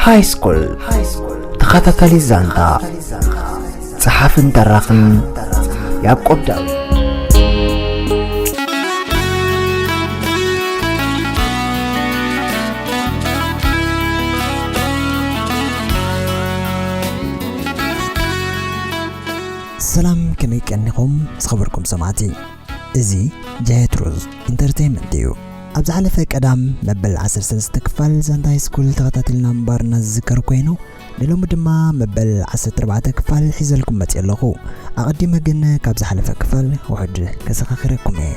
ሃይ ስኩል ተኸታታሊ ዛንታ፣ ጸሓፍን ተራኽን ያዕቆብ ዳዊት። ሰላም፣ ከመይ ቀኒኹም ዝኸበርኩም ሰማዕቲ? እዚ ጃየት ሮዝ ኢንተርቴይንመንት እዩ። ኣብ ዝሓለፈ ቀዳም መበል ዓሰርተ ሰለስተ ክፋል ዛንታ ሃይ ስኩል ተኸታቲልና ምንባርና ዝዝከር ኮይኑ፣ ንሎሚ ድማ መበል ዓሰርተ ኣርባዕተ ክፋል ሒዘልኩም መፅእ ኣለኹ። ኣቐዲመ ግን ካብ ዝሓለፈ ክፋል ውሑድ ከዘኻኽረኩም እየ።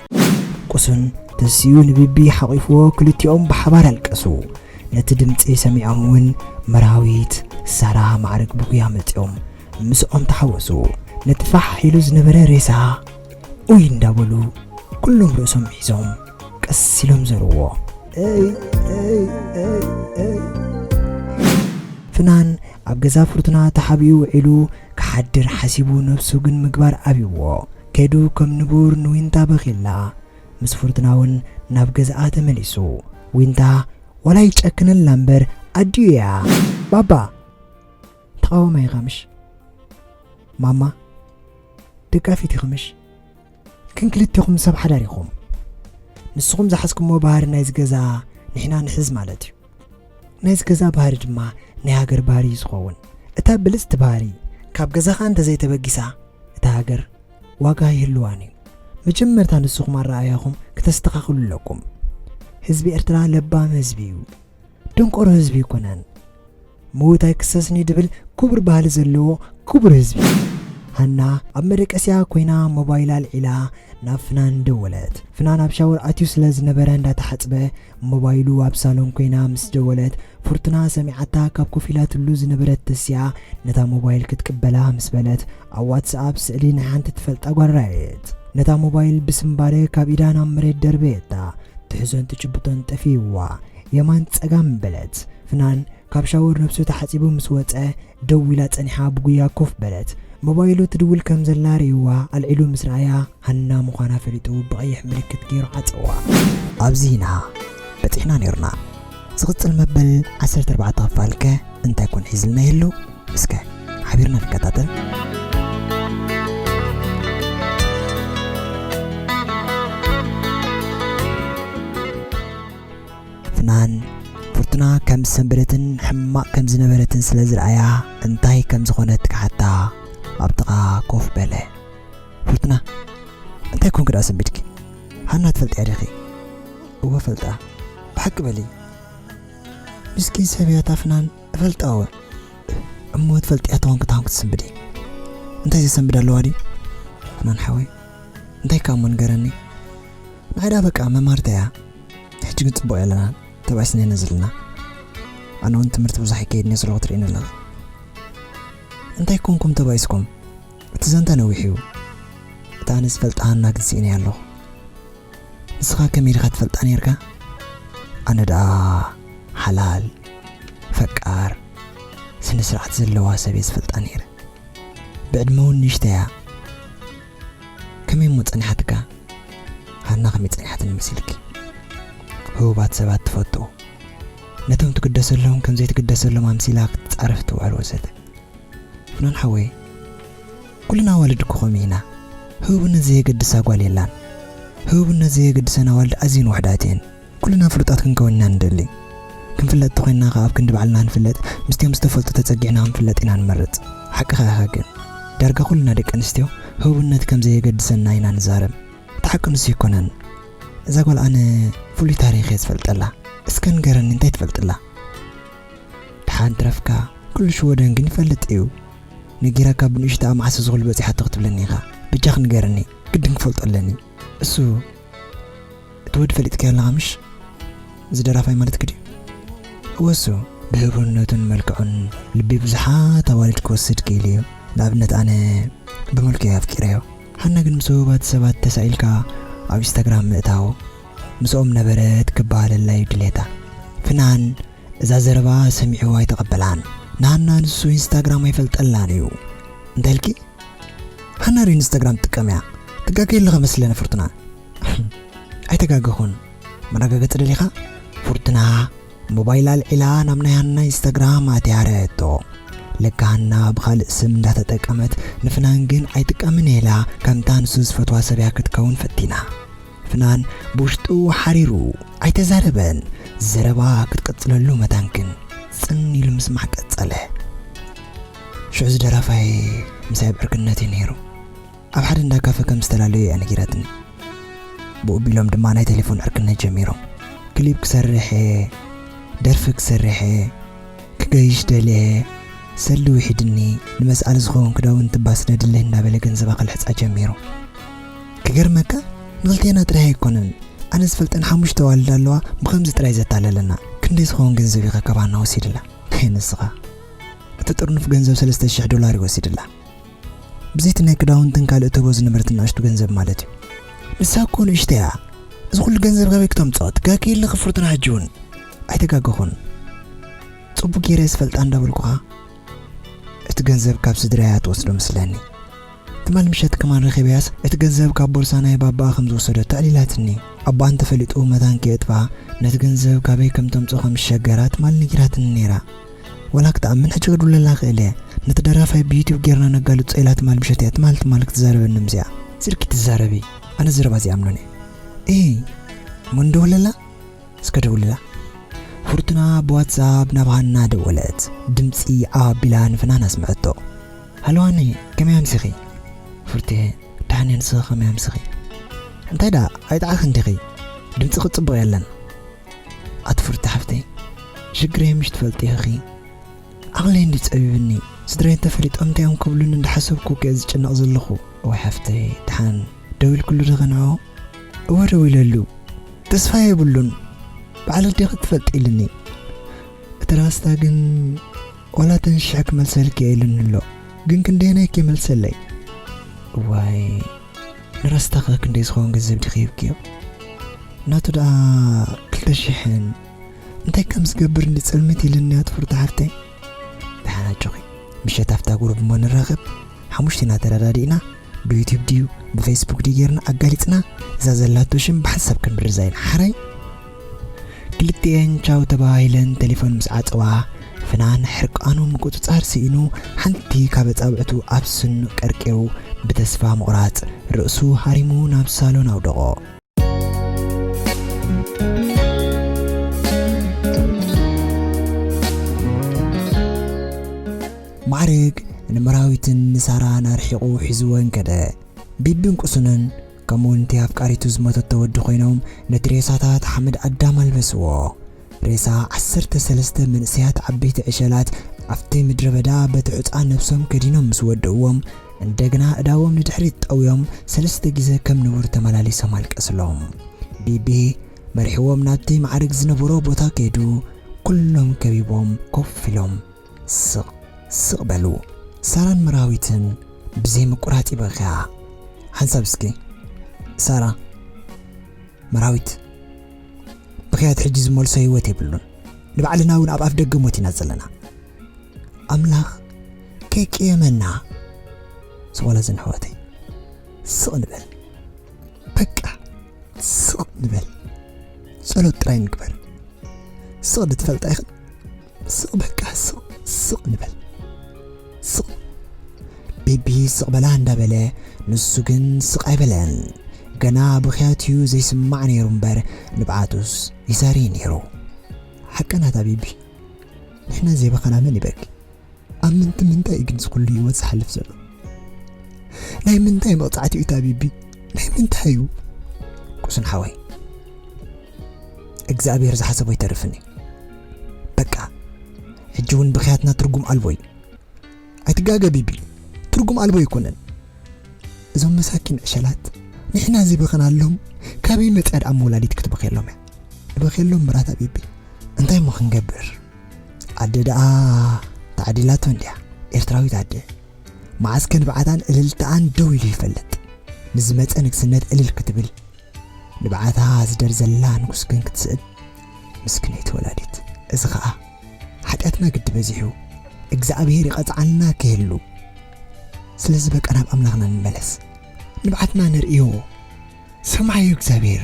ቁሱን ተሲኡ ንቢቢ ሓቒፍዎ ክልቲኦም ብሓባር ኣለቀሱ። ነቲ ድምፂ ሰሚዖም እውን መራዊት ሳራ ማዕረግ ብጉያ መፂኦም ምስኦም ተሓወሱ። ነቲ ፋሕ ኢሉ ዝነበረ ሬሳ ኡይ እንዳበሉ ኩሎም ርእሶም ሒዞም ቀስ ኢሎም ዘርዎ። ፍናን ኣብ ገዛ ፍርቱና ተሓቢኡ ውዒሉ ክሓድር ሓሲቡ ነብሱ ግን ምግባር ኣብይዎ ከይዱ ከም ንቡር ንዊንታ በኺላ። ምስ ፍርቱና እውን ናብ ገዛኣ ተመሊሱ። ዊንታ ዋላ ይጨክነላ እምበር ኣዲኡ እያ። ባባ ተቓዋማይ ኢኻ ምሽ? ማማ ደጋፊት ኢኺ ምሽ? ግን ክልቴኹም ሰብ ሓዳር ኢኹም። ንስኹም ዝሓዝኩሞ ባህሪ ናይዚ ገዛ ንሕና ንሕዝ ማለት እዩ። ናይዚ ገዛ ባህሪ ድማ ናይ ሃገር ባህሪ እዩ ዝኸውን። እታ ብልጽቲ ባህሪ ካብ ገዛኻ እንተዘይተበጊሳ እታ ሃገር ዋጋ ይህልዋን እዩ። መጀመርታ ንስኹም ኣረኣእያኹም ክተስተኻኽሉ ኣለኩም። ህዝቢ ኤርትራ ለባም ህዝቢ እዩ። ደንቆሮ ህዝቢ ኣይኮነን። ምዉት ኣይክሰስን እዩ ድብል ክቡር ባህሊ ዘለዎ ክቡር ህዝቢ። ሃና ኣብ መደቀስያ ኮይና ሞባይላ ኣልዒላ ናብ ፍናን ደወለት። ፍናን ኣብ ሻወር ኣትዩ ስለ ዝነበረ እንዳተሓጽበ ሞባይሉ ኣብ ሳሎን ኮይና ምስ ደወለት ፍርቱና ሰሚዓታ ካብ ኮፍ ኢላትሉ ዝነበረት ተሲኣ ነታ ሞባይል ክትቅበላ ምስ በለት ኣብ ዋትስኣፕ ስእሊ ናይ ሓንቲ ትፈልጣ ጓል ረኣየት። ነታ ሞባይል ብስምባደ ካብ ኢዳ ናብ መሬት ደርበየታ። ትሕዞን ትጭብጦን ጠፊእዋ የማን ጸጋም በለት። ፍናን ካብ ሻወር ነብሱ ተሓጺቡ ምስ ወጸ ደው ኢላ ጸኒሓ ብጉያ ኮፍ በለት። ሞባይሉ ትድውል ከም ዘላ ርእይዋ ኣልዒሉ ምስ ረኣያ ሃና ምዃና ፈሊጡ ብቐይሕ ምልክት ገይሩ ዓጸዋ። ኣብዚ ኢና በጺሕና ነይርና። ዝቕጽል መበል ዓሰርተ ኣርባዕተ ክፋልከ እንታይ ኮን ሒዝልና ይህሉ? እስከ ሓቢርና ንከታተል። ፍናን ፍርቱና ከም ዝሰንበደትን ሕማቕ ከም ዝነበረትን ስለ ዝረኣያ እንታይ ከም ዝኾነት ክሓታ ኣብ ጥቓ ኮፍ በለ። ፍርቱና እንታይ ኮንክ ደኣ ሰንቢድኪ? ሃና ትፈልጥያ ዲኺ? እወ ፈልጣ። ብሓቂ በሊ። ምስኪን ሰብ እያ እታ ፍናን። እፈልጣ እወ። እሞ ትፈልጥያ ተኾንክ እንታይ ኮንክ ትስንብዲ? እንታይ ዘሰንብድ ኣለዋ ድዩ? ፍናን ሓወይ እንታይ ከኣ እሞ ንገረኒ። ንዓይ ደኣ በቃ መማርታ እያ። ሕጂ ግን ጽቡቕ ኣለና። ተባኢስና ኢና ዘለና። ኣነ እውን ትምህርቲ ብዙሕ ኣይከይድን እየ ዘለኹ ትርእይኒ ኣለኺ። እንታይ ኮንኩም ተባኢስኩም? እቲ ዛንታ ነዊሕ እዩ። እታ ኣነ ዝፈልጣ ሃና ግን ስኢነያ ኣለኹ። ንስኻ ከመይ ኢልካ ትፈልጣ ነይርካ? ኣነ ደኣ ሓላል፣ ፈቃር፣ ስነ ስርዓት ዘለዋ ሰብ እየ ዝፈልጣ ነይረ። ብዕድመ እውን ንእሽተይ እያ። ከመይ እሞ ጸኒሓትካ? ሃና ከመይ ጸኒሓትኒ መሲልኪ? ህቡባት ሰባት ትፈቱ። ነቶም ትግደሰሎም ከም ዘይትግደሰሎም ኣምሲላ ክትጻረፍ ትውዕል ወዘተ። ፍናን ሓወይ፣ ኩልና ኣዋልድ እኮ ከምኡ ኢና። ህቡብነት ዘየገድሳ ጓል የላን። ህቡብነት ዘየገድሰን ኣዋልድ ኣዝየን ውሑዳት እየን። ኩልና ፍሉጣት ክንከውን ኢና ንደሊ። ክንፍለጥ ተኾይንና ከኣ ኣብ ክንዲ ባዕልና ንፍለጥ፣ ምስቲኦም ዝተፈልጡ ተጸጊዕና ክንፍለጥ ኢና ንመርጽ። ሓቅኻ ኢኻ ግን። ዳርጋ ኩልና ደቂ ኣንስትዮ ህቡብነት ከም ዘየገድሰና ኢና ንዛረብ። እቲ ሓቂ ንሱ ኣይኮነን። እዛ ጓል ኣነ ፍሉይ ታሪኽ እየ ዝፈልጠላ። እስከ ንገረኒ እንታይ ትፈልጥላ? ደሓን ትረፍካ፣ ኩሉ ሽወደን ግን ይፈልጥ እዩ። ነጊራካ ብንእሽተኣ መዓስ እዚ ኩሉ በጺሓቶ ክትብለኒ ኢኻ። በጃኺ ንገረኒ፣ ግድን ክፈልጦ ኣለኒ። እሱ እቲ ወዲ ፈሊጥካዮ ኣለኻ ምሽ? እዚ ደራፋይ ማለትኪ ድዩ? እወ እሱ ብህቡብነቱን መልክዑን ልቢ ብዙሓት ኣዋልድ ክወስድ ክኢሉ እዩ። ንኣብነት ኣነ ብመልክዑ ኣፍቂረዮ። ሃና ግን ምስ ህቡባት ሰባት ተሳኢልካ ኣብ ኢንስታግራም ምእታው፣ ምስኦም ነበረት ክበሃለላ እዩ ድሌታ። ፍናን እዛ ዘረባ ሰሚዕዋ ኣይተቐበላን። ንሃና ንሱ ኢንስታግራም ኣይፈልጠላን እዩ። እንታይ ኢልኪ? ሃና ዶ ኢንስታግራም ትጥቀም እያ? ትጋገይ ኣለኺ መስለኒ ፍርቱና። ኣይተጋገኹን። መረጋገጺ ደሊኻ? ፍርቱና ሞባይላ ኣልዒላ ናብ ናይ ሃና ኢንስታግራም ኣትያ ረኣየቶ። ለካ ሃና ብኻልእ ስም እንዳተጠቀመት ንፍናን ግን ኣይጥቀምን ኢላ፣ ከምታ ንሱ ዝፈትዋ ሰብያ ክትከውን ፈቲና። ፍናን ብውሽጡ ሓሪሩ ኣይተዛረበን። ዘረባ ክትቅጽለሉ መታን ግን ጽን ኢሉ ምስማዕ ቀጸለ። ሽዑ እዚ ደራፋይ ምሳይ ኣብ ዕርክነት እዩ ነይሩ። ኣብ ሓደ እንዳ ካፈ ከም ዝተላለዩ እያ ነጊራትኒ። ብኡ ቢሎም ድማ ናይ ቴሌፎን ዕርክነት ጀሚሮም። ክሊፕ ክሰርሕ እየ፣ ደርፊ ክሰርሕ እየ፣ ክገይሽ ደልየ፣ ሰሊ ውሒድኒ፣ ንመስኣል ዝኸውን ክዳውንቲ ባስ ነድልህ እናበለ ገንዘባ ክልሕጻ ጀሚሩ። ክገርመካ ንክልቴና ጥራይ ኣይኮነን፣ ኣነ ዝፈልጠን ሓሙሽተ ኣዋልድ ኣለዋ ብኸምዚ ጥራይ ዘታለለና። ክንደይ ዝኸውን ገንዘብ ኢኻ ካባና ወሲድላ? ንስኻ እቲ ጥርኑፍ ገንዘብ ሰለስተ ሽሕ ዶላር ይወሲድላ። ብዘይቲ ናይ ክዳውንትን ካልእ ትህቦ ዝነበረት ንኣሽቱ ገንዘብ ማለት እዩ። ንሳ እኮ ንእሽተይ እያ። እዚ ኩሉ ገንዘብ ካበይ ክተምጽኦ? ትጋገ የለ ክፍርትና ሕጂ እውን። ኣይተጋገኹን። ጽቡቅ ገይረ ዝፈልጣ እንዳበልኩኻ። እቲ ገንዘብ ካብ ስድራያ ትወስዶ መስለኒ። ትማል ምሸት ከማን ረኺበያስ እቲ ገንዘብ ካብ ቦርሳ ናይ ባባኣ ከም ዝወሰደቶ ኣዕሊላትኒ። ኣቦኣ እንተፈሊጡ መታን ከየጥፍኣ ነቲ ገንዘብ ካበይ ከም ተምጽኦ ከም ዝሸገራ ትማል ነጊራትኒ ነይራ። ወላ ክትኣምን ሕጂ ክድውለላ ክእል እየ። ነቲ ደራፋይ ብዩቲዩብ ጌርና ነጋልጾ ኢላ ትማል ምሸት እያ ትማል ትማል ክትዛረበኒ ምዚኣ። ስልኪ ትዛረቢ? ኣነ ዘረባ ዘይኣምኖን እየ። እይ፣ እሞ ንደውለላ? እስከ ደውልላ። ፍርቱና ብዋትሳፕ ናብ ሃና ደወለት። ድምጺ ኣቢላ ንፍናን ኣስምዐቶ። ሃሎ ሃኒ፣ ከመይ ኣምሲኺ? ፍርቴ፣ ደሓን እየ፣ ንስኺ ከመይ ኣምሲኺ? እንታይ ደኣ ኣይጠዓኽን ዲኺ? ድምጺኺ ጽቡቕ የለን። ኣቲ ፍርቴ ሓፍተይ፣ ሽግረይ ምሽ ትፈልጢ ኢኺ። ዓቕለይ እንዲ ጸቢብኒ፣ ስድራይ እንተፈሊጦም እንታይ እዮም ክብሉኒ እንዳሓሰብኩ እኮ እየ ዝጭነቕ ዘለኹ። እዋይ ሓፍተይ፣ ደሓን ደዊልክሉ ዶ ከንዕኦ? እወ ደዊለሉ። ተስፋ የብሉን። ባዕሉ ኣዴኺ ትፈልጢ ኢሉኒ። እቲ ራስታ ግን ዋላ ተን ሽሕ ክመልሰልኪ እየ ኢሉኒ ኣሎ። ግን ክንደየናይ ከይመልሰለይ? እዋይ፣ ንራስታኸ ክንደይ ዝኸውን ገንዘብ ዲኺ ሂብክዮ? ናቱ ደኣ ክልተ ሽሕን። እንታይ ከም ዝገብር እንዲ ጽልምት ኢሉኒ ኣቲ ፍርቱ ሓፍተይ። ደሓን ኣጆኺ። ምሸት ኣብታ ጉሩብ እሞ ንራኸብ። ሓሙሽቴና ተረዳዲእና ብዩቲዩብ ድዩ ብፌስቡክ ድዩ ጌርና ኣጋሊጽና እዛ ዘላቶ ሽም ብሓንሳብ ክንብርዛ ኢና። ሓራይ? ክልቲኤን ቻው ተባሂለን ቴሌፎን ምስ ዓጸዋ፣ ፍናን ሕርቃኑ ምቁጽጻር ስኢኑ ሓንቲ ካብ ኣጻብዕቱ ኣብ ስኑ ቀርቂሩ ብተስፋ ምቑራጽ ርእሱ ሃሪሙ ናብ ሳሎን ኣውደቖ። ማዕረግ ንመራዊትን ንሳራን ኣርሒቑ ሒዝወን ከደ። ቢቢን ቁሱንን ከምኡ እውን እቲ ኣፍቃሪቱ ዝሞተቶ ወዲ ኮይኖም ነቲ ሬሳታት ሓመድ ኣዳም ኣልበስዎ። ሬሳ ዓሰርተ ሰለስተ መንእሰያት ዓበይቲ ዕሸላት ኣብቲ ምድረ በዳ በቲ ሑጻ ነብሶም ከዲኖም ምስ ወደእዎም፣ እንደገና እዳዎም ንድሕሪት ጠውዮም ሰለስተ ግዜ ከም ንቡር ተመላሊሶም ኣልቀስሎም። ቢቢ መሪሕዎም ናብቲ ማዕረግ ዝነበሮ ቦታ ከይዱ፣ ኩሎም ከቢቦም ኮፍ ኢሎም ስቕ ስቕ በሉ። ሳራን መራዊትን ብዘይ ምቁራጽ ይበኽያ። ሓንሳብ እስኪ ሳራ፣ መራዊት፣ ብኽያት ሕጂ ዝመልሶ ህይወት የብሉን። ንባዕልና እውን ኣብ ኣፍ ደገ ሞት ኢና ዘለና። ኣምላኽ ከይቅየመና። ስቕ በላ ዘን ኣሕዋተይ፣ ስቕ ንበል። በቃ ስቕ ንበል። ጸሎት ጥራይ ንግበር። ስቕ ዶ ትፈልጣ ኢኽን? ስቕ በቃ ስቕ፣ ስቕ ንበል። ስቕ። ቢቢ ስቕ በላ እንዳበለ ንሱ ግን ስቕ ኣይበለን። ገና ብኽያት እዩ ዘይስማዕ ነይሩ እምበር ንብዓቱስ ይዛሪ ነይሩ። ሓቀናታ ቢቢ፣ ንሕና ዘይበኸና መን ይበኪ? ኣብ ምንቲ ምንታይ እዩ ግን እዚ ኩሉ ህይወት ዝሓልፍ ዘሎ? ናይ ምንታይ መቕጻዕቲ እዩ እታ ቢቢ? ናይ ምንታይ እዩ? ቁስን ሓወይ፣ እግዚኣብሔር ዝሓሰቦ ይተርፍኒ። በቃ፣ ሕጂ እውን ብኽያትና ትርጉም ኣልቦ እዩ። ኣይትጋገ ቢቢ፣ ትርጉም ኣልቦ ኣይኮነን። እዞም መሳኪን ዕሸላት ንሕና ዝበኸናሎም ካበይ መጽያ ደኣ መውላዲት ክትበኽየሎም እያ? ንበኽየሎም ምራት ኣቢቢ። እንታይ እሞ ክንገብር? ኣደ ደኣ ተዓዲላቶ እንድያ፣ ኤርትራዊት ኣደ። መዓስ ከ ንብዓታን እልልታኣን ደው ኢሉ ይፈልጥ? ንዝመጸ ንግስነት እልል ክትብል ንብዓታ ዝደር ዘላ ንጉስ ግን ክትስእን ምስክነይቲ ወላዲት። እዚ ኸኣ ሓጢኣትና ግዲ በዚሑ እግዚኣብሔር ይቐጽዓልና ክህሉ። ስለዚ በቃ ናብ ኣምላኽና ንመለስ። ንብዓትና ንርእዮ። ሰማዓዮ እግዚኣብሔር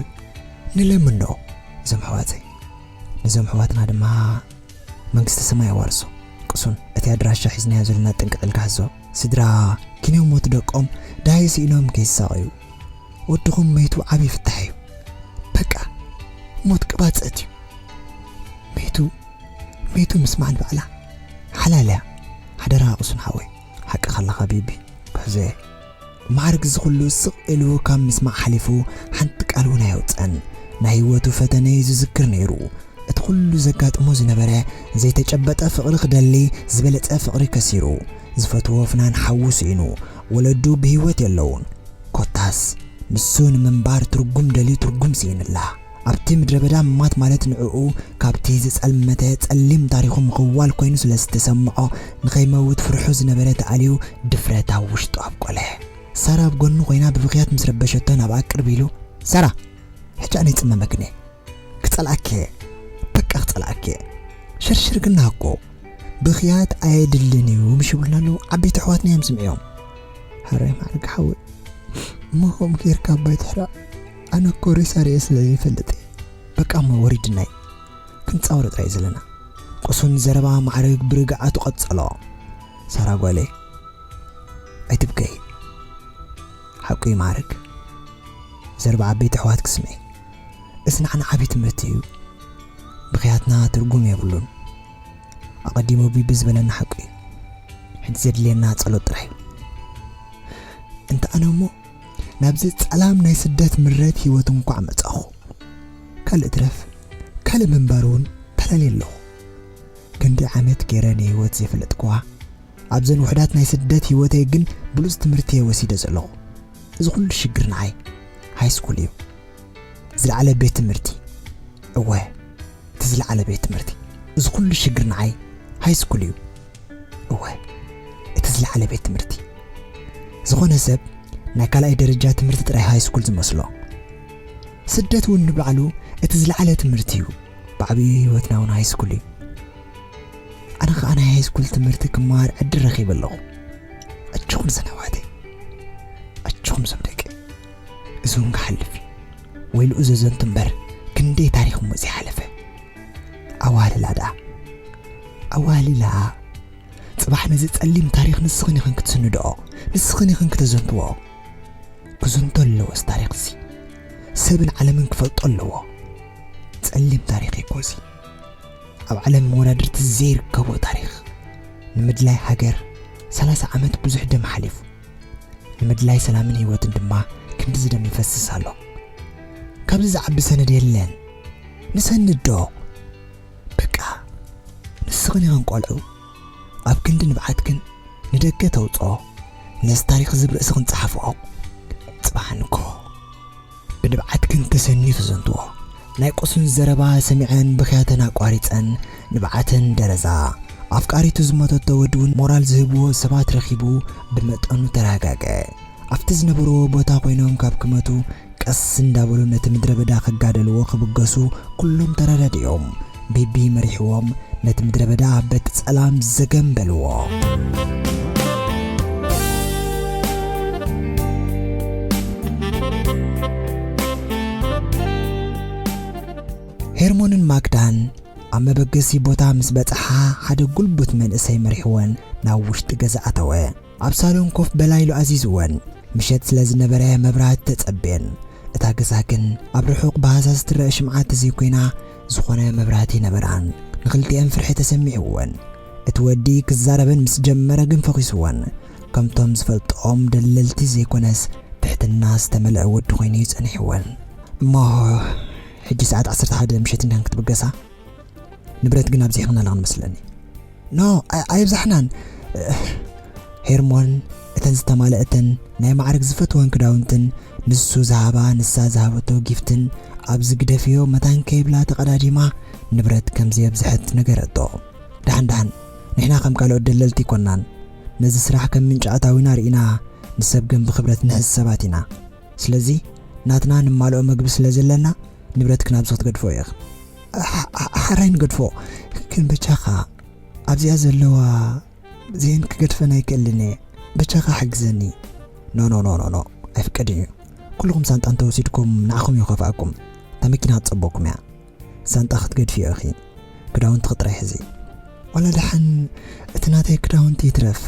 ንለምኖ። እዞም ኣሕዋተይ ነዞም ኣሕዋትና ድማ መንግስተ ሰማይ ኣዋርሶ። ቅሱን፣ እቲ ኣድራሻ ሒዝናዮ ዘለና ጥንቅቕ ኢልካ ሕዞ። ስድራ ኪንዮ ሞት ደቆም ዳሃይ ስኢኖም ከይሳቐዩ፣ ወድኹም መይቱ ዓብዪ ፍታሕ እዩ። በቃ ሞት ቅባጸት እዩ። መይቱ፣ መይቱ ምስማዕ ንባዕላ ሓላል እያ። ሓደራ ቅሱን ሓወይ፣ ሓቅኻ ኣለኻ ቢቢ፣ ክሕዞ እየ። ማዕርግ እዚ ኩሉ ስቕ ኢሉ ካብ ምስማዕ ሓሊፉ ሓንቲ ቃል እውን ኣየውፀን። ናይ ህይወቱ ፈተነ እዩ ዝዝክር ነይሩ። እቲ ኩሉ ዘጋጥሞ ዝነበረ ዘይተጨበጠ ፍቕሪ ክደሊ ዝበለጸ ፍቕሪ ከሲሩ። ዝፈትዎ ፍናን ሓዉ ስኢኑ። ወለዱ ብህይወት የለውን። ኮታስ ንሱ ንምንባር ትርጉም ደልዩ ትርጉም ስኢንላ። ኣብቲ ምድረ በዳ ምማት ማለት ንዕኡ ካብቲ ዝጸልመተ ጸሊም ታሪኹ ምኽዋል ኮይኑ ስለ ዝተሰምዖ ንኸይመውት ፍርሑ ዝነበረ ተኣልዩ ድፍረት ኣብ ውሽጡ ኣብቆለ። ሳራ ኣብ ጎኑ ኮይና ብብኽያት ምስ ረበሸቶ ናብኣ ቅርብ ኢሉ፣ ሳራ፣ ሕጂ ኣነ ይጽመመክን እየ። ክጸልኣኪ እየ። በቃ ክጸልኣኪ እየ። ሽርሽር ግና እኮ ብኽያት ኣየድልን እዩ ምሽ ይብሉና ኣለዉ። ዓበይቲ ኣሕዋትና እዮም ስምዕዮም። ሃራይ ማዕርግ ሓወይ፣ እሞ ከምኡ ጌርካ ኣባይ ትሕራቕ። ኣነ እኮ ሬሳ ርእየ ስለ ዘይፈልጥ እየ። በቃ እሞ ወሪድናይ። ክንጻወሮ ጥራይ እዩ ዘለና። ቅሱን ዘረባ ማዕርግ ብርግኣቱ ቀጸሎ። ሳራ ጓለይ፣ ኣይትብከይ። ሓቁ እዩ ማዕርግ። ዘረባ ዓበይቲ ኣሕዋት ክስምዒ። እዚ ንዓና ዓብዪ ትምህርቲ እዩ። ብኽያትና ትርጉም የብሉን። ኣቐዲሙ ቢቢ ዝበለና ሓቁ እዩ። ሕጂ ዘድልየና ጸሎት ጥራይ እዩ። እንተ ኣነ እሞ ናብዚ ጸላም ናይ ስደት ምረት ህይወት እንኳዕ መጻኹ። ካልእ ትረፍ፣ ካልእ ምንባር እውን ተላልየ ኣለኹ። ክንደይ ዓመት ገይረ ንህይወት ዘይፈለጥክዋ፣ ኣብዘን ውሑዳት ናይ ስደት ህይወተይ ግን ብሉጽ ትምህርቲ እየ ወሲደ ዘለኹ። እዚ ኩሉ ሽግር ንዓይ ሃይ ስኩል እዩ። ዝለዓለ ቤት ትምህርቲ። እወ፣ እቲ ዝለዓለ ቤት ትምህርቲ። እዚ ኩሉ ሽግር ንዓይ ሃይ ስኩል እዩ። እወ፣ እቲ ዝለዓለ ቤት ትምህርቲ። ዝኾነ ሰብ ናይ ካልኣይ ደረጃ ትምህርቲ ጥራይ ሃይ ስኩል ዝመስሎ። ስደት እውን ንባዕሉ እቲ ዝለዓለ ትምህርቲ እዩ። ብዓቢኡ ህይወትና እውን ሃይ ስኩል እዩ። ኣነ ኸኣ ናይ ሃይ ስኩል ትምህርቲ ክመሃር ዕድል ረኺበ ኣለኹ። ኣጆኹም ዘን ኣሕዋተይ፣ ኣጆኹም ዞም ደቂ። እዚ እውን ክሓልፍ እዩ። ወይልኡ ዘዘንቱ እምበር ክንደይ ታሪኽ እሞ ዘይሓለፈ። ኣዋልላ ደኣ፣ ኣዋልላ። ጽባሕ ነዚ ጸሊም ታሪኽ ንስኽን ኢኽን ክትስንድኦ፣ ንስኽን ኢኽን ክተዘንትዎ። ክዝንቶ ኣለዎ እዚ ታሪኽ እዚ። ሰብን ዓለምን ክፈልጦ ኣለዎ። ጸሊም ታሪኽ እዩ እኮ እዚ። ኣብ ዓለም መወዳድርቲ ዘይርከቦ ታሪኽ። ንምድላይ ሃገር ሰላሳ ዓመት ብዙሕ ደም ሓሊፉ። ንምድላይ ሰላምን ህይወትን ድማ ክንድዚ ደም ይፈስስ ኣሎ። ካብዚ ዝዓቢ ሰነድ የለን። ንሰንድ ዶ? በቃ፣ ንስኽን ኢኽን ቆልዑ፣ ኣብ ክንዲ ንብዓትክን ንደገ ተውጽኦ፣ ነዚ ታሪኽ እዚ ብርእስኽን ጸሓፍኦ። ጽባሕ ንግሆ ብንብዓትክን ተሰንዩ ተዘንትዎ። ናይ ቁሱን ዘረባ ሰሚዐን ብኽያተን ኣቋሪጸን፣ ንብዓተን ደረዛ። ኣፍቃሪቱ ዝሞተቶ ወዲ እውን ሞራል ዝህብዎ ሰባት ረኺቡ ብመጠኑ ተረጋግአ። ኣብቲ ዝነበርዎ ቦታ ኮይኖም ካብ ክመቱ ቀስ እንዳበሉ ነቲ ምድረ በዳ ክጋደልዎ ክብገሱ ኩሎም ተረዳዲኦም። ቢቢ መሪሕዎም ነቲ ምድረ በዳ በቲ ጸላም ዘገም በልዎ። ሄርሞንን ማክዳን ኣብ መበገሲ ቦታ ምስ በጽሓ ሓደ ጉልቡት መንእሰይ መሪሕወን ናብ ውሽጢ ገዛ ኣተወ። ኣብ ሳሎን ኮፍ በላ ኢሉ ኣዚዝወን። ምሸት ስለ ዝነበረ መብራህቲ ተጸብየን። እታ ገዛ ግን ኣብ ርሑቕ ብሃሳስ ትረአ ሽምዓ ተዘይኮይና ዝኾነ መብራህቲ ኣይነበራን። ንኽልቲኤን ፍርሒ ተሰሚዕወን። እቲ ወዲ ክዛረበን ምስ ጀመረ ግን ፈኺስወን። ከምቶም ዝፈልጥኦም ደለልቲ ዘይኮነስ ትሕትና ዝተመልአ ወዲ ኮይኑ እዩ ጸኒሕወን። እሞ ሕጂ ሰዓት ዓሰርተ ሓደ ምሸት እንዲና ክትብገሳ? ንብረት ግን ኣብዚሕኽን ኣለኽን መስለኒ። ኖ፣ ኣይ-፣ ኣይብዛሕናን። ሄርሞን እተን ዝተማልአተን ናይ ማዕረግ ዝፈትወን ክዳውንትን ንሱ ዝሃባ ንሳ ዝሃበቶ ጊፍትን ኣብዚ ግደፍዮ መታን ከይብላ ተቐዳዲማ ንብረት ከም ዘየብዝሐት ነገረቶ። ደሓን ደሓን፣ ንሕና ከም ካልኦት ደለልቲ ኣይኮናን። ነዚ ስራሕ ከም ምንጪ ኣታዊና ርኢና ንሰብ ግን ብኽብረት ንሕዝ ሰባት ኢና። ስለዚ ናትና ንማልኦ መግቢ ስለ ዘለና ንብረትክን ኣብዚ ክትገድፎ ኢኽን። ሓ-፣ ሓ-፣ ሓራይ ንገድፎ። ግን በጃኻ ኣብዚኣ ዘለዋ ዜን ክገድፈን ኣይክእልን እየ። በጃኻ ሓግዘኒ። ኖ፣ ኖ፣ ኖ፣ ኖ፣ ኖ። ኣይፍቀድን እዩ። ኩልኹም ሳንጣ እንተወሲድኩም ንዓኹም እዩ ከፍኣኩም። እታ መኪና ክትጸበኩም እያ። ሳንጣ ክትገድፍዮ ኢኺ። ክዳውንትኺ ጥራይ ሕዚ። ዋላ ደሓን እቲ ናተይ ክዳውንቲ ይትረፍ።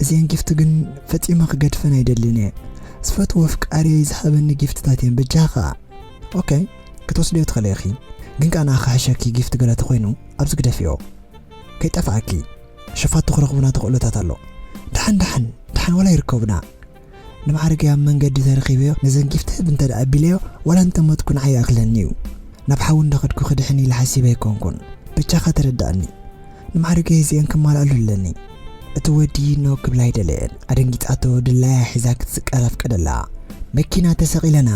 እዚአን ጊፍት ግን ፈጺመ ክገድፈን ኣይደልን እየ። ዝፈትዎ ኣፍቃሪየይ ዝሃበኒ ጊፍትታት እየን በጃኻ። ኦኬ፣ ክትወስድዮ ትኽእሊ ኢኺ። ግን ከኣ ንኣኺ ሕሸኪ ጊፍት ገለ ተኾይኑ ኣብዚ ግደፍዮ። ከይጠፍኣኪ። ሸፋቱ ክረኽቡና ተኽእሎታት ኣሎ። ደሓን፣ ደሓን፣ ደሓን ዋላ ይርከቡና። ንማዕረገይ ኣብ መንገዲ ተረኺበዮ ነዘን ጊፍት ህብ እንተ ደኣ ኣቢለዮ ዋላ እንተ መትኩ ንዓይ ይኣኽለኒ እዩ። ናብ ሓዊ እንዳኸድኩ ክድሕን ኢለ ሓሲበ ኣይኮንኩን። ብቻኻ ተረዳእኒ። ንማዕረገይ እዚአን ከማልኣሉ ኣለኒ። እቲ ወዲ ኖ ክብላ ኣይደለየን። ኣደንጊጻቶ ድላያ ሒዛ ክትስቀል ኣፍቀደላ። መኪና ተሰቒለና።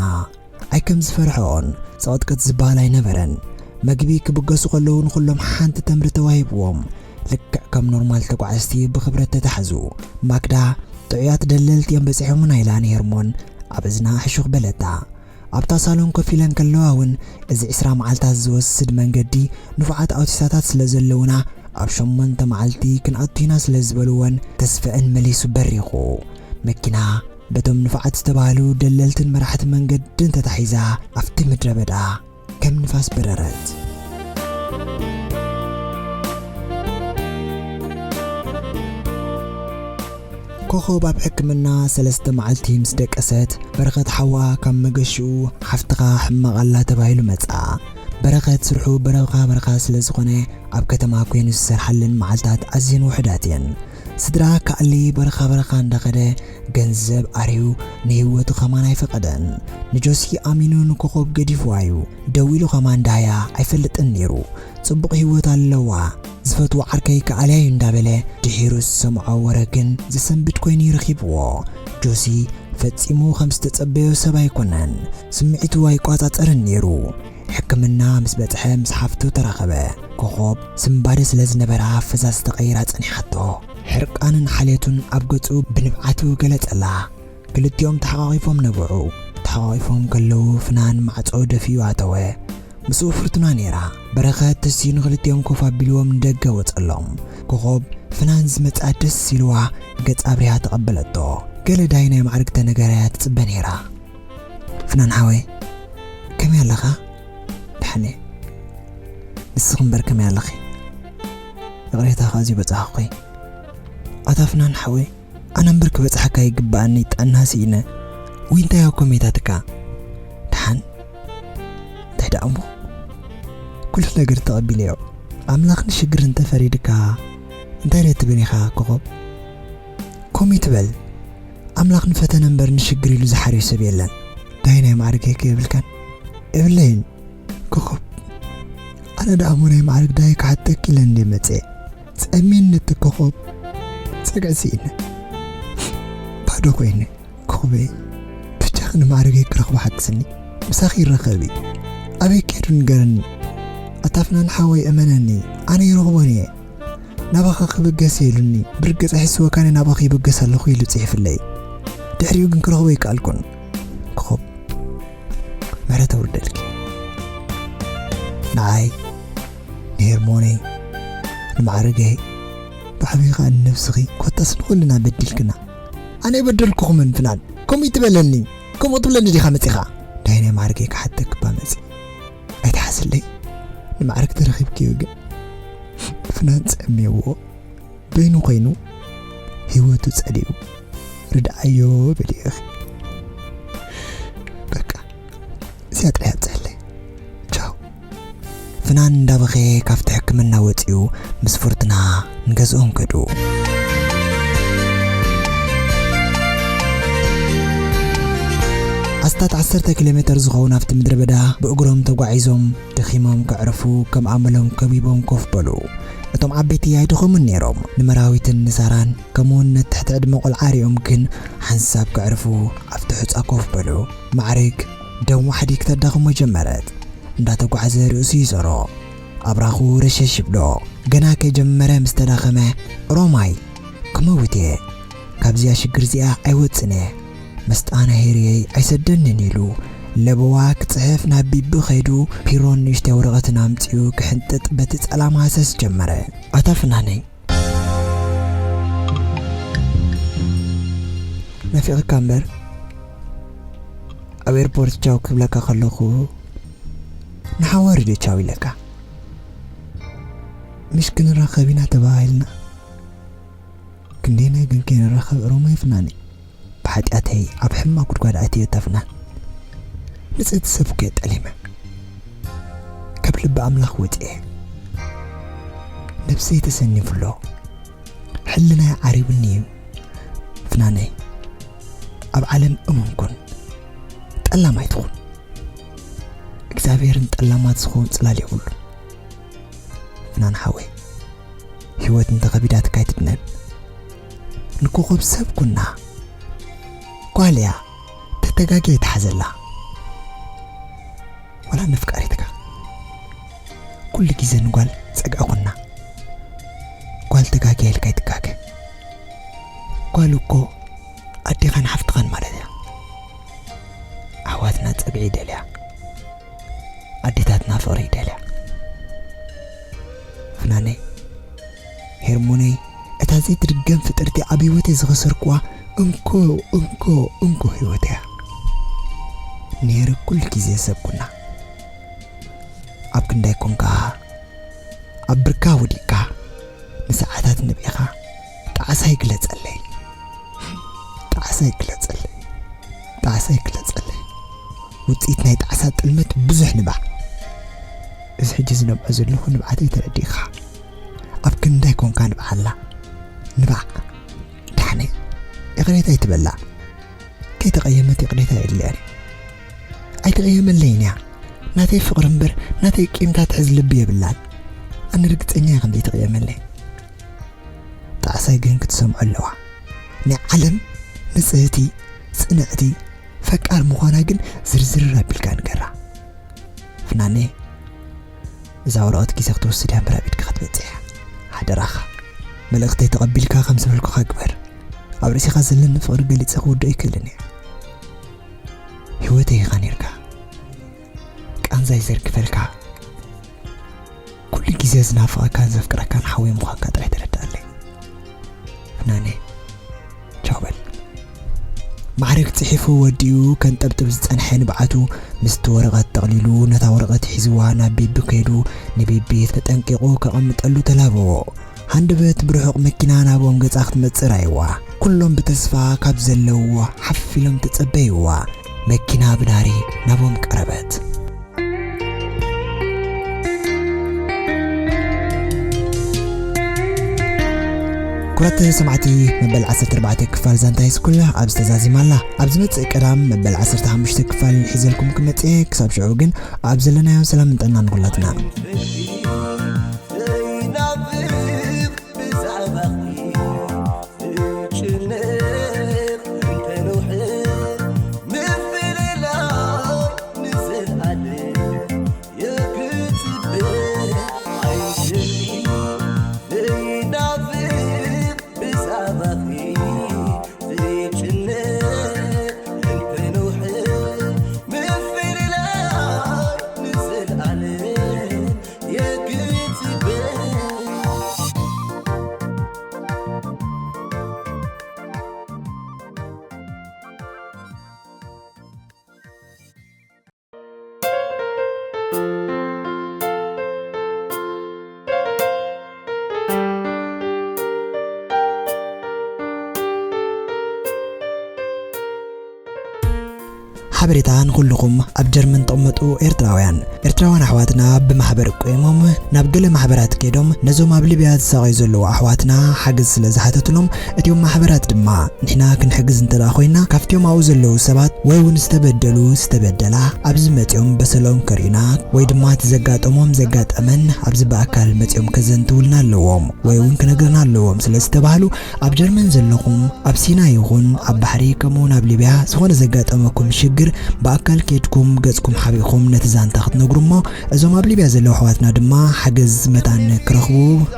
ኣይ ከም ዝፈርሐኦን ጸቕጥቅጥ ዝበሃል ኣይነበረን። መግቢ ክብገሱ ከለዉ ንኹሎም ሓንቲ ተምሪ ተዋሂብዎም። ልክዕ ከም ኖርማል ተጓዓዝቲ ብኽብረት ተታሕዙ። ማክዳ ጥዑያት ደለልቲ እዮም በጺሖምና ኢላ ንሄርሞን ኣብ እዝና ሕሹኽ በለታ። ኣብታ ሳሎን ኮፍ ኢለን ከለዋ እውን እዚ ዕስራ መዓልታት ዝወስድ መንገዲ ንፉዓት ኣውቲስታታት ስለ ዘለውና ኣብ ሸሞንተ መዓልቲ ክንኣቱ ኢና ስለ ዝበልወን ተስፈአን መሊሱ በሪኹ። መኪና በቶም ንፉዓት ዝተባህሉ ደለልትን መራሕቲ መንገድን ተታሒዛ ኣብቲ ምድረ በዳ ከም ንፋስ በረረት። ኮኾብ ኣብ ሕክምና ሰለስተ መዓልቲ ምስ ደቀሰት፣ በረኸት ሓዋ ካብ መገሽኡ ሓፍትኻ ሕማቕ ኣላ ተባሂሉ መጻ። በረኸት ስርሑ በረኻ በረኻ ስለ ዝኾነ፣ ኣብ ከተማ ኮይኑ ዝሰርሓለን መዓልታት ኣዝየን ውሑዳት እየን። ስድራ ካሊ በረኻ በረኻ እንዳኸደ ገንዘብ ኣርዩ ንህይወቱ ከማን ኣይፈቐደን። ንጆሲ ኣሚኑ ንኮኾብ ገዲፍዋ እዩ። ደው ኢሉ ከማን ዳያ ኣይፈልጥን ነይሩ። ጽቡቕ ህይወት ኣለዋ። ዝፈትዎ ዓርከይ ከኣልያ እዩ እንዳበለ ድሒሩ ዝሰምዖ ወረ ግን ዘሰንብድ ኮይኑ ረኺብዎ። ጆሲ ፈጺሙ ከም ዝተጸበዮ ሰብ ኣይኮነን። ስምዒቱ ኣይቋጻጸርን ነይሩ። ሕክምና ምስ በጽሐ ምስ ሓፍቱ ተራኸበ። ኮኾብ ስምባደ ስለ ዝነበራ ፈዛዝ ተቐይራ ጸኒሓቶ። ሕርቃንን ሓልየቱን ኣብ ገጹ ብንብዓቱ ገለጸላ። ክልቲኦም ተሓቋቒፎም ነብዑ። ተሓቋቒፎም ከለዉ ፍናን ማዕጾ ደፊኡ ኣተወ። ምስኡ ፍርቱና ነይራ። በረኸት ተስዩ ንኽልቲኦም ኮፍ ኣቢልዎም ንደገ ወጸሎም። ኮኾብ ፍናን ዝመጽኣ ደስ ኢልዋ ገጽ ኣብሪሃ ተቐበለቶ። ገለ ዳይ ናይ ማዕርግ ተነገረያ ትጽበ ነይራ። ፍናን ሓወይ፣ ከመይ ኣለኻ? ደሓን እየ። ንስኺ እምበር ከመይ ኣለኺ? ይቕሬታ ከኣ እዚዩ በጻሕኹኺ። ኣታ ፍናን ሓወይ፣ ኣነ እምበር ክበጽሓካ ይግብኣኒ፣ ጥዕና ስኢነ። ውይ እንታይ ኣብ ኮሜታትካ? ደሓን? እንታይ ደኣ እሞ? ኩሉ ነገር ተቐቢለዮ። ኣምላኽ ንሽግር እንተፈሪድካ እንታይ ዶ ትብል ኢኻ ኮኾብ? ከምኡ ይትበል። ኣምላኽ ንፈተነ እምበር ንሽግር ኢሉ ዝሓርዮ ሰብ የለን። ዳይ ናይ ማዕርገይ ከ የብልካን? የብለይን። ኮኾብ፣ ኣነ ደኣ እሞ ናይ ማዕርግ ዳይ ክሓተኪ ኢለ እንድየ መጽየ። ጸሚኒ እቲ ኮኾብ። ጸግዒ ስኢነ። ባዶ ኮይነ። ኮኾበይ፣ ብጃኺ ንማዕርገይ ክረኽቦ ሓግዝኒ። ምሳኺ ይራኸብ እዩ። ኣበይ ከይዱ ንገረኒ። ኣታ ፍናን ሓወይ እመነኒ፣ ኣነ ይረኽቦን እየ። ናባኻ ክብገስ እየ ኢሉኒ። ብርግጽ ኣይሕስወካን እየ ናባኺ ይብገስ ኣለኹ ኢሉ ጽሒፍለይ። ድሕሪኡ ግን ክረኽቦ ኣይከኣልኩን። ኮኾብ፣ ምሕረት ኣውርደልኪ። ንዓይ፣ ንሄርሞነይ፣ ንማዕርገይ፣ ብዓብዪ ኸኣ ንነብስኺ፣ ኮታስ ንኹልና በዲልክና። ኣነ የበደልኩኹምን ፍናን? ከምኡ ይትበለኒ። ከምኡ ትብለኒ ዲኻ መጺኻ? ዳይ ናይ ማዕርገይ ክሓተኪ እባ መጺ። ኣይትሓስለይ። ንማዕርግ ተረኺብክዮ ግን። ፍናን ጸምየዎ። በይኑ ኮይኑ ህይወቱ ጸሊኡ። ርድኣዮ በልዮ ኢኺ። በቃ። እዚኣ ጥራይ ኣብጽሐለይ። ቻው። ፍናን እንዳበኸየ ካብቲ ሕክምና ወጺኡ ምስ ፍርቱና ንገዝኦም ከዱ። ኣስታት ዓሰርተ ኪሎ ሜተር ዝኸውን ኣብቲ ምድረ በዳ ብእግሮም ተጓዒዞም ደኺሞም ከዕርፉ ከም ኣመሎም ከቢቦም ኮፍ በሉ። እቶም ዓበይቲ ኣይደኸሙን ነይሮም። ንመራዊትን ንሳራን ከምኡውን ነቲ ትሕቲ ዕድመ ቆልዓ ሪኦም ግን ሓንሳብ ከዕርፉ ኣብቲ ሑጻ ኮፍ በሉ። ማዕርግ ደም ዋሕዲ ክተዳኽሞ ጀመረት። እንዳተጓዕዘ ርእሱ ይዞሮ። ኣብራኹ ረሸሽ ይብሎ። ገና ከይጀመረ ምስ ተዳኸመ፣ ሮማይ፣ ክመውት እየ። ካብዚኣ ሽግር እዚኣ ኣይወጽን እየ። መስጣና ሄርየይ ኣይሰደንን ኢሉ፣ ለበዋ ክጽሕፍ ናብ ቢቢ ከይዱ፣ ፒሮን ንእሽተይ ወረቐትን ኣምጺኡ ክሕንጥጥ በቲ ጸላም ሃሰስ ጀመረ። ኣታ ፍናነይ፣ ናፊቐካ እምበር፣ ኣብ ኤርፖርት ቻው ክብለካ ከለኹ፣ ንሓዋርድ ቻው ኢለካ። ምሽ ክንራኸብ ኢና ተባባይልና። ክንደየናይ ግን ከይንራኸብ ሮማይ ፍናኒ። ብሓጢኣተይ ኣብ ሕማቕ ጉድጓድ ኣትየ እታ ፍናን። ንጽህቲ ሰብ እኮ እየ ጠሊመ። ካብ ልቢ ኣምላኽ ወጺኤ። ነብሰይ ተሰኒፉ ኣሎ። ሕልናይ ዓሪቡኒ እዩ። ፍናነይ፣ ኣብ ዓለም እሙን ኩን። ጠላም ኣይትኹን። እግዚኣብሔር ንጠላማት ዝኸውን ጽላል የብሉን። ፍናን ሓወይ፣ ህይወት እንተኸቢዳትካ ኣይትድነን። ንኮኾብ ሰብ ኩና። ጓል እያ፣ ተተጋግየ ኣይትሓዘላ። ዋላ ነፍቃሪትካ። ኩሉ ግዜ ንጓል ጸግዒ ኩና። ጓል ተጋግየ ኢልካ ኣይትጋገ። ጓል እኮ ኣዴኻን ሓፍትኻን ማለት እያ። ኣሕዋትና ጸግዒ ይደልያ። ኣዴታትና ፍቕሪ ይደልያ። ፍናነይ፣ ሄርሞነይ፣ እታ ዘይትድገም ፍጥርቲ ኣብ ህይወተይ ዝኸሰርኩዋ እንኮ፣ እንኮ፣ እንኮ ህይወት እያ። ነይረ ኩሉ ግዜ ሰብ ኩና። ኣብ ክንዳይ ኮንካ፣ ኣብ ብርካ ወዲቕካ፣ ንሰዓታት ነቢዕኻ፣ ጣዕሳ ይግለጸለይ። ጣዕሳ ይግለጸለይ። ጣዕሳ ይግለጸለይ። ውጽኢት ናይ ጣዕሳ ጥልመት ብዙሕ ንባዕ። እዚ ሕጂ ዝነብዖ ዘለኹ ንብዓተይ ተረዲእኻ። ኣብ ክንዳይ ኮንካ ንብዓላ። ንባዕ። ዳሕነይ። ይቕሬታ ኣይትበላ። ከይተቐየመት ይቕሬታ የድልያን። ኣይትቐየመለይን እያ። ናተይ ፍቕሪ እምበር ናተይ ቂምታ ትሕዝ ልቢ የብላን። ኣነ ርግጸኛ እየ ከም ዘይትቐየመለይ። ጣዕሳይ ግን ክትሰምዖ ኣለዋ። ናይ ዓለም ንጽህቲ፣ ጽንዕቲ፣ ፈቃር ምዃና ግን ዝርዝር ኣቢልካ ንገራ። ፍናነይ፣ እዛ ወረቐት ግዜ ክትወስድ እያ እምበር ኣብ ኢድካ ክትበጽሕ እያ። ሓደራኻ፣ መልእኽተይ ተቐቢልካ ከም ዝበልኩኻ ግበር። ኣብ ርእሲኻ ዘለኒ ፍቕሪ ገሊጸ ክውድኦ ኣይክእልን እየ። ህይወተይ ኢኻ ኔርካ። ቃንዛይ ዘርግፈልካ። ኩሉ ግዜ ዝናፍቐካን ዘፍቅረካን ሓወይ ምዃንካ ጥራይ ተረድኣለይ። ፍናነይ፣ ቻው በል። ማዕረግ ጽሒፉ ወዲኡ ከንጠብጥብ ዝጸንሐ ንብዓቱ ምስቲ ወረቐት ጠቕሊሉ ነታ ወረቐት ሒዝዋ ናብ ቤቢ ከይዱ ንቤቢ ተጠንቂቑ ከቐምጠሉ ተላበዎ። ሃንደበት ብርሑቕ መኪና ናብኦም ገጻ ክትመጽእ ራእይዋ። ኩሎም ብተስፋ ካብ ዘለውዎ ሓፍ ኢሎም ተጸበይዋ። መኪና ብናሪ ናብኦም ቀረበት። ክቡራት ሰማዕቲ፣ መበል ዓሰርተ ኣርባዕተ ክፋል ዛንታ ሃይስኩል ኣብዚ ተዛዚማ ኣላ። ኣብ ዝመጽእ ቀዳም መበል ዓሰርተ ሓሙሽተ ክፋል ሒዘልኩም ክመጽእ እየ። ክሳብ ሽዑ ግን ኣብ ዘለናዮ ሰላምን ጥዕናን ንኹላትና። ሓበሬታ ንኹልኹም ኣብ ጀርመን ትቕመጡ ኤርትራውያን። ኤርትራውያን ኣሕዋትና ብማሕበር ቆይሞም ናብ ገለ ማሕበራት ከይዶም ነዞም ኣብ ሊብያ ዝሳቐዩ ዘለዉ ኣሕዋትና ሓገዝ ስለ ዝሓተትሎም፣ እቲኦም ማሕበራት ድማ ንሕና ክንሕግዝ እንተ ደኣ ኮይና፣ ካብቲኦም ኣብኡ ዘለዉ ሰባት ወይ እውን ዝተበደሉ፣ ዝተበደላ፣ ኣብዚ መጺኦም በሰሎም ከርእዩና ወይ ድማ እቲ ዘጋጠሞም፣ ዘጋጠመን ኣብዚ ብኣካል መጺኦም ከዘንትውልና ኣለዎም ወይ እውን ክነግርና ኣለዎም ስለ ዝተባህሉ፣ ኣብ ጀርመን ዘለኹም፣ ኣብ ሲና ይኹን ኣብ ባሕሪ፣ ከምኡ እውን ኣብ ሊብያ ዝኾነ ዘጋጠመኩም ሽግር ብኣካል ከይድኩም ገጽኩም ሓቢእኩም ነቲ ዛንታ ክትነግሩ እሞ፣ እዞም ኣብ ሊብያ ዘለዉ ኣሕዋትና ድማ ሓገዝ መታን ክረኽቡ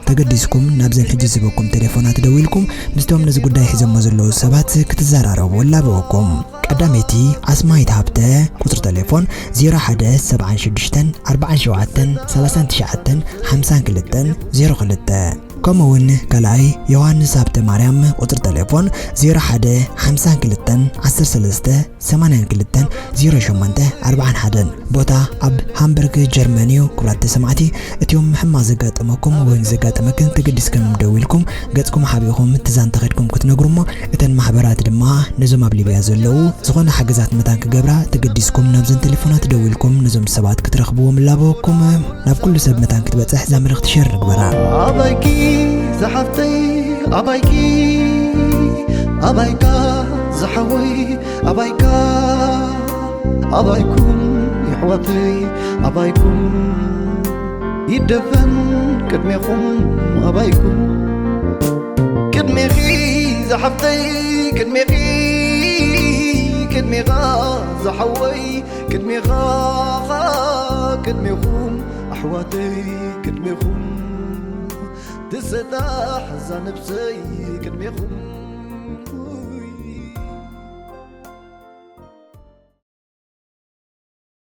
ተገዲስኩም ናብዘን ሕጂ ዝህበኩም ቴሌፎናት ደዊልኩም ምስቶም ነዚ ጉዳይ ሒዞሞ ዘለዉ ሰባት ክትዘራረቡ እላበወኩም። ቀዳመይቲ ኣስማይት ሃብተ፣ ቁጽሪ ቴሌፎን ዜሮ ሓደ ሰብዓን ሽዱሽተን ኣርባዓን ሸውዓተን ሰላሳን ትሽዓተን ሓምሳን ክልተን ዜሮ ክልተ። ከምኡ እውን ካልኣይ ዮሃንስ ሃብተ ማርያም፣ ቁጽሪ ቴሌፎን ዜሮ ሓደ ሓምሳን ክልተን ዓሰርተ ሰለስተ ሰማንያን ክልተን ዜሮ ሸሞንተ ኣርባዓን ሓደን። ቦታ ኣብ ሃምበርግ ጀርመን እዩ። ክቡራት ተሰማዕቲ፣ እቲኦም ሕማቕ ዘጋጠመኩም ወይ ዘጋጠመክን ተገዲስኩም ደዊልኩም ገጽኩም ሓቢእኩም እቲ ዛንታ ከድኩም ክትነግሩ እሞ፣ እተን ማሕበራት ድማ ነዞም ኣብ ሊብያ ዘለዉ ዝኾነ ሓገዛት መታን ክገብራ ተገዲስኩም ናብዘን ቴሌፎናት ደዊልኩም ነዞም ሰባት ክትረኽብዎም እላበወኩም። ናብ ኩሉ ሰብ መታን ክትበጽሕ እዛ መልእኽቲ ሸር ንግበራ። ኣባይኪ ዝሓፍተይ ኣባይኪ ኣባይካ ዝሓወይ ኣባይካ ኣባይኩም ይሕዋተይ ኣባይኩም ይደፈን ቅድሜኹም ኣባይኩም ቅድሜኺ ዝሓፍተይ ቅድሜኺ ቅድሜኻ ዝሓወይ ቅድሜኻ ቅድሜኹም ኣሕዋተይ ቅድሜኹም ትሰጣሕ እዛ ነብሰይ ቅድሜኹም